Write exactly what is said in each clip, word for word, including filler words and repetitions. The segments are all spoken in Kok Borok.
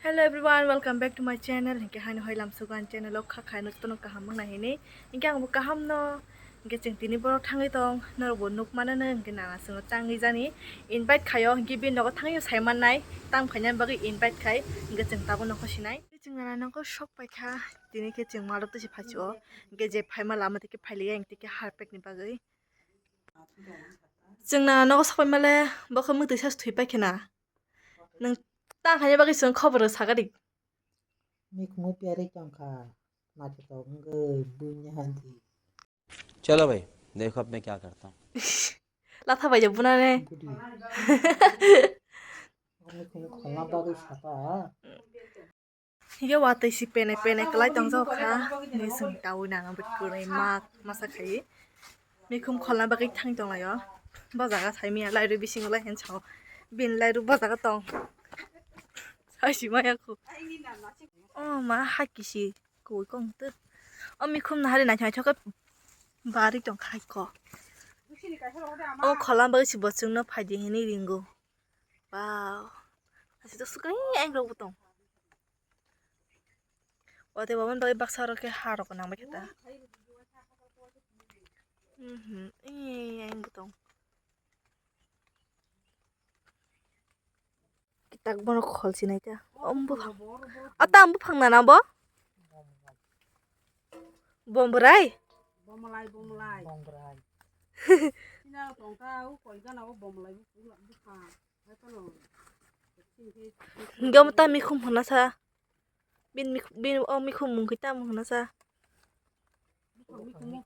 Hello everyone, welcome back to my channel. Hinkhe haino hai lamsugan channel o kha khai no tono kaham wngna hini. Hinkhe ang bo kaham no. Hinkhe chwng tini borok thangwi tong, norok bo nuk mano no hinkhe nana chwng tangwi jani invite khaio, hinkhe bini nogo thangwi sai mannai, tam khaina bagwi invite khai, hinkhe chwng tabuk nokho sinai. Chwng nana nogo sok paikha, tini khe chwng malrok twi se phaichio, hinkhe je phaima lama twi khe phailiya, hinkhe harpek ni bagwi. Chwng nana nogo sok paimale, bo khe mwtwi sa thwi paikhe na. Nwng ta khaina bagwi chwng khobor rw sakha di. Mikhumu piyarwi tongkha, naithotok wngwi buini hanti. चलो भाई, देखो अब मैं क्या करता हूँ। Latha bai je buna ne. Gudi. Mikhumu kholna bagwi saka. Hiya watwi si pene pene kwlai tongjak kha. Ni sung tawi nana bwtwi kwrwi mak masa khai. Mikhum kholna bagwi thang tonglaio. Bo jaga saimanya lairu bisingo lai hen sao. Bini lairu bo jaga tong. Saisi maya khu. O ma hakisi kui kong tu. O mikhum nahari naithok naithok khe bari tong khai ko. O kholna bagwi si bo chwngno phaidi hinwi ringo. Wow. Asi to sukai ang rok butong. Wate babon bai baksa rok khe ha rok nang bai khe ta. Mhm. Ee, ang butong. Kitak bono khol sinai ta. Om buphang. Ata om buphang nana bo? Bomborai? Bomlai, bomlai. Bomlai. Sina tongta u koi gana o bomlai buphang. Hai kono. Gam ta mikhum hona sa. Bin mikh-, bin o mikhum mung khe tamo hwnasa. Buphang mikhumo.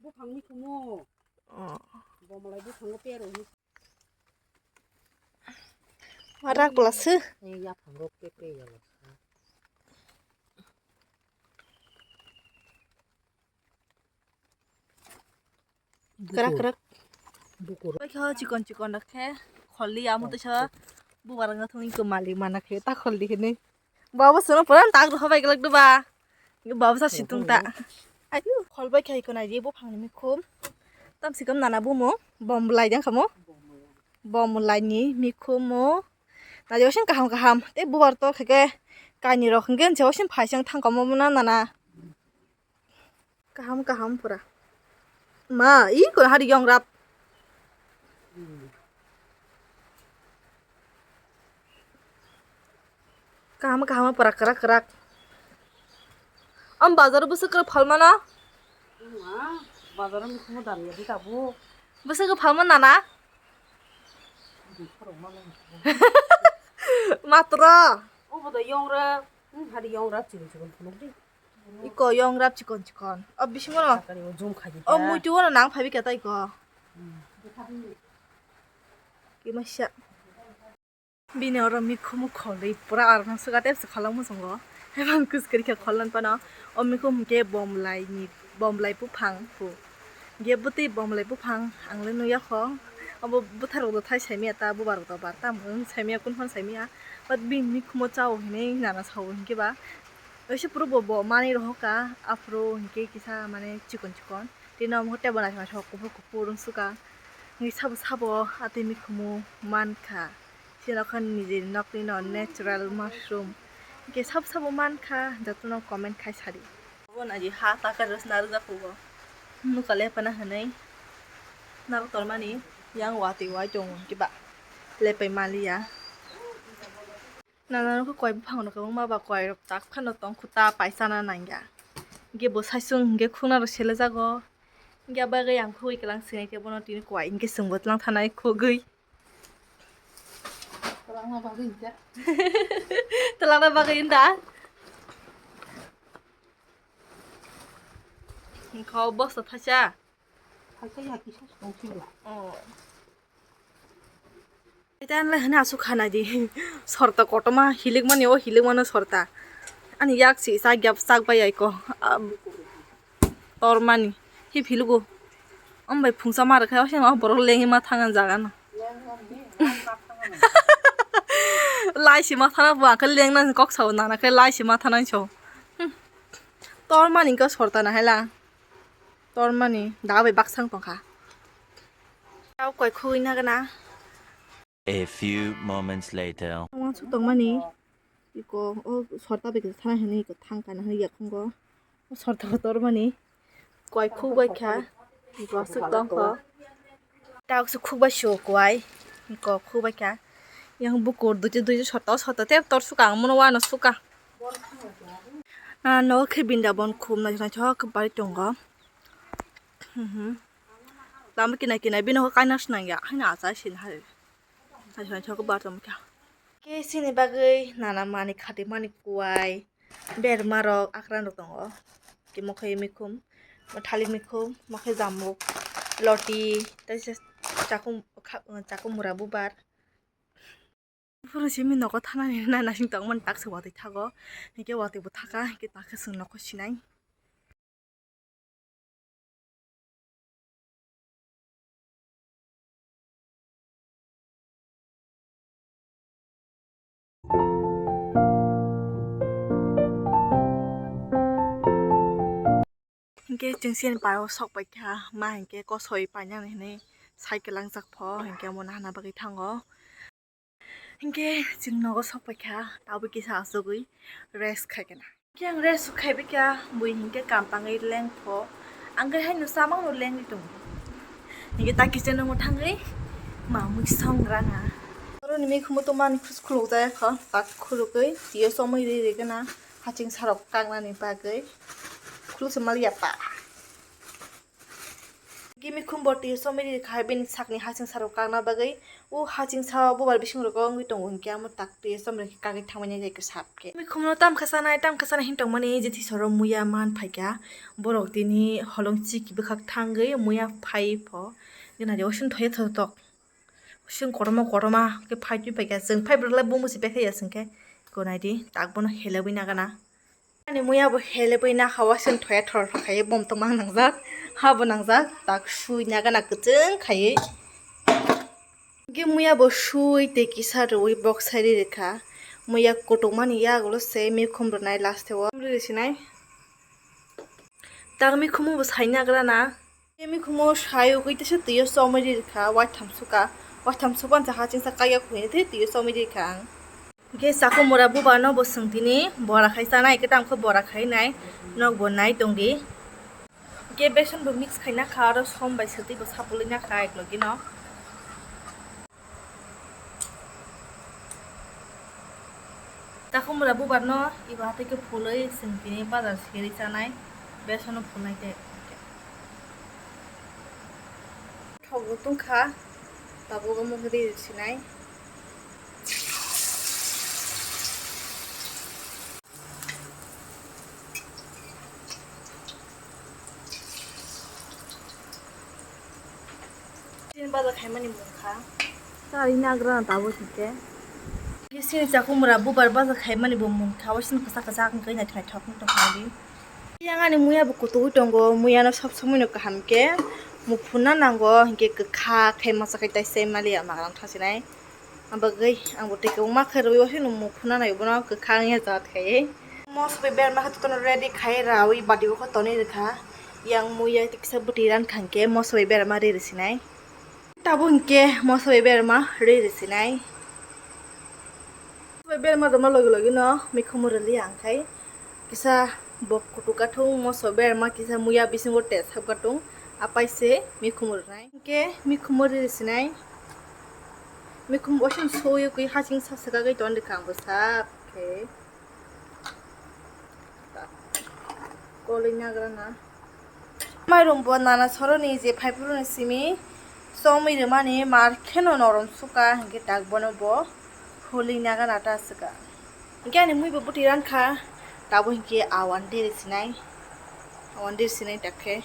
Buphang mikhumo. Oh. Bomlai buphango pero hi. Warak plaswk. Ei yaphango pepe yalo. Kwrak kwrak. Bukur. Bai khe chikon chikon rok khe kholi amo tisa bubar wngya thung iko malik mana khe ta kholi hinwi. Babo sono pura tak rw hobai glak duba. Babo sa situng ta. Ayu khol bai khe iko nai di buphang ni mikhum. Tam sikam nana bumo bom lai jang khamo. Bom lai ni mikhumo. Naidi osen kaham kaham. Te bubar to khe khe kaini rok hwnkhe se osen phaisang thang kamo na nana. Kaham kaham pura. Ma, i ko hari yong rap. Kaham kaham pura krak krak. Am bazar bwswk kwrwi phalmano? Bazar mikhumo dam ya di tabuk. Bwswk kwrwi phalmano nana? Matro. Obo da yong rap. Hmm, hari yong rap chikon chikon phunuk di. Iko yong rap chikon chikon. O bisingo no. Sakari o zoom khai di. O muitu o no nang phabi kata iko. Hmm. Ki masa. Bini oro mikhumu kholwi pura arokno swkate se kholong muchungo. Ebang kuskuri khe kholong pano. O mikhum hwnkhe bomlai ni, bomlai buphang hu. Ge bwtwi bomlai buphang ang le nukya kho. Abo bwtharok do thai saimanya ta, bubar do bar ta, mwng saimanya, kunphang saimanya. But bini mikhumo chao hinwi nana sao hinkhe ba. Oise puro bo, bo manwi rohor ka, aphuru hinkhe kisa mane chikon chikon. Tini omo table naithok naithok kuphur kuphur wng suka. Hinkhe sabo sabo atwi mikhumu mankha. Chini khe nijini nokni no natural mushroom. Hinkhe sabo sabo mankha, jotono comment khai sadi. Bo naidi ha taka rwsna rwjak hugo. Nukha lepana hinwi narwk tormani yang watwi wai tongo hinkhe ba lepai manliya. Nana nukho koi buphang rok kwbangma ba koi rok tak phano tong kho ta paisa na nangya. Hinkhe bo saichung hinkhe khuna rok selejago. Hinkhe bagwi ang khugwi kwlang sinai khe bono tini koi hinkhe chwngbo tlang thanai khugwi. Twlangna bagwi hinkhe. Twlangna bagwi hinda. Hinkhe o bosta thaisa. Thaisa ya kisa tongsigo. Oh. Ita anle hene asuk khanai di. Sorta kotoma hilik mani o hilik mano sorta. Ani yak si sak yap sak bai ai ko. Tormani. Hi philugo. Om bai phungsa ma rwkhe, o sima borok lengwi ma thang jaga no. Lai sima thana bo angkhe lengna kok sao nana khe lai sima thana so. Hmm. Tormani ko sorta na hela. Tormani da bai baksang tongkha. Tau koi khugwi na gana. A few moments later. Tongma su tongmani. Iko o sorta bai kisa thana hinwi iko thang kana hinwi yakhungo. O sorta bo tormani. Kwai khuk bai kha. Iko aswk tong kho. Tabuk se khuk bai sio kwai. Iko khuk bai kha. Yang bukur duitu duitu sorta o sorta tei tor suka ang mono uano suka. Ah, nogo khe bindabon khum naithok naithok khe bai tongo. Mhm. Lama kinai kinai bini khe kaina swnam ya. Haino achai sini hai. Naithok naithok khe bar tongkha. Khe chini bagwi nana manwi khatimani kwai, berma rok, akran rok tongo. Tei mokhe mikhum, thalik mikhum, mokhe jamuk, loti, tei se chakung, kha-, chakung mura bubar. Phuru simi nogo thanani na nasing tongmani taksa watwi thago, hinkhe watwi bo thaka, hinkhe taksa chwng nokho sinai. Hinkhe chwng chini parao sok paikha, ma hinkhe kosoi painani hinwi cycle langjak pho, hinkhe omo nahana bagwi thango. Hinkhe chwng nogo sok paikha, tabuk kisa achugwi rest khaikhe na. Hinkhe ang rest khaibaikha, bui hinkhe kam tangwi lengpho. Ang khe haino chamangno lengwi tongo. Hinkhe ta kitchen room-o thangwi mamwi song rana. Oroni mikhumo tongmani khulukjak kha, tak khulugwi twiyo chomwi ri rikhe na, haching sarok kaknani bagwi. Khuluk se maliya pa. Gimi khum bo twi somoi ri kha bini sakni haching sarok kakna bagwi. O haching sao bubar bising rogo wngwi tongo hinkhe amo tak twi somoi ri kagwi thangmani jai khe sap khe. Gimi khumno tam kha sanai tam kha sanai hin tongmani jethi soro muya man phaikha. Borok tini holong chiki bwkhak thangwi muya phai pho. Gana de osin thoye thotok. Osin kotorma kotorma khe phai twi phaikha. Chwng phai bwrwkle bumo se pekha ya chwng khe. Gonai di tak bono helebwi nagana. Ani muya bo helebwi na hawa sing thoya thor thor khai bom tongma nangjak, ha bo nangjak, tak sui na gana kwchwng khaiwi. Ge muya bo sui tei kisa rwui bok sai ri rikha. Muya kutukmani yagulo se mikhum rwnai last o. Ri sinai. Tak mikhumu bo sai nagra na. Mikhumu sai ugui teisa twiyo chomwi ri rikha, waitham suka, waitham suka hachingsa kaiya khwini tei twiyo chomwi ri rikha ang. Hingke chakumura buba no bo swng tini bora khai chanai, hingke tamo khe bora khai nai, nok bo nai tong di. Hingke beson bo mix khai na kha, aro som bai swtwi bo sapulwi na kha, ek logi no. Chakumura bubar no eba hatai khe phulwi chwng tini bazar seri chanai, besono phulnai tei. Thok bo tong kha, tabuk omo khe ri sinai. Chini bazar khaimani mungkha. Chari nagra na tabuk hingke. Chini chakumura bubar bazar khaimani bo mungkha. Waisini kwchak kwchak wngkhe naithok naithok wngtongkha di. Yang ani muya bo kutugwi tongo. Muya no sob somoi no kaham khe muphunna nango. Hingke kwkha khe masa khe taisai maliya magrang thasinai. Abagwi ang bo tei kwbangma khe rwui waisano muphunna nai bono kwkha wngya jat khai. Moso bai berma khe tono ready khai raui badi o khe tonwi rwkha. Yang muya kisa bwtwi ran kha hwnkhe moso bai berma ri rwsinai. Tabuk hwnkhe moso bai berma ri rwsinai. Moso bai berma rwma logi logi no mikhumu rwliya ang khai. Kisa bok kutuk kathung moso berma kisa muya bisingo tes hap katung apai se mikhumu rwnai. Hwnkhe mikhumu ri rwsinai. Mikhumu waisano soi ui haching sa swkagwi ton rikha ang bo sap khe. Kolwi nagra na. Mairum bo nana soroni je phaiphuru ni simi chomwi rwmani mar kheno norom suka hwnkhe tak bono bo holi naga nata swka. Hwnkhe ani mui bo bwtwi rankha, tabuk hwnkhe awan diri sinai, awan diri sinai tak khe.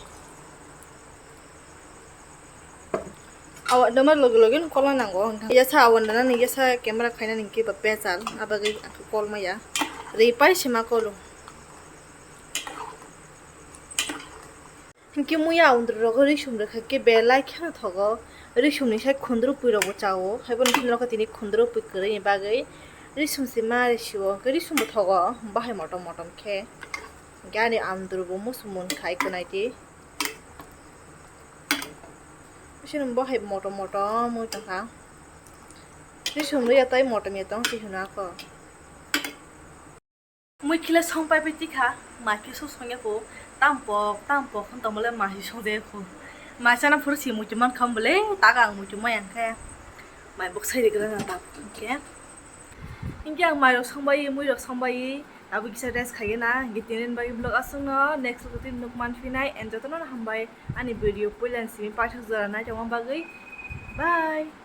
Awan dama logi logi no kolna nango hwnkhe. Yasa awan dana ni yasa camera khaina ni khe ba pechal, abagwi ang khe kol maya. Ri pai sima kolo. Hwnkhe muya awan rogo risum rwkha khe belai kheno thogo. Risum ni sai khundru pui rok bo chao. Haibo ni khundru khe tini khundru pui kwrwi ni bagwi risum se ma risi o. Hwnkhe risum bo thogo bahai motom motom khe. Hwnkhe ani awan bo musu mun khai kwnaidi. Bisi no bo hai motom motom wng tongkha. Tei sumri ya tai motom ya tong si hwnwi ako. Mui kile song pai pai tikha, mai khe so song ya ko, tam pok, tam pok hwn tong bole mai song ja ya ko. Mai chana phuru si muitu man kham bole, ta ga ang muitu mai ang khe. Mai bok sai de gra na ta khe. Hingke ang mai rok song bai, mui rok song bai, abo kisa rest khai na, hingke tini bagwi vlog aswk no, next vlog tin nuk man phinai, and jotono hambai, ani video puilan simi paithak jora nai tongma bagwi. Bye.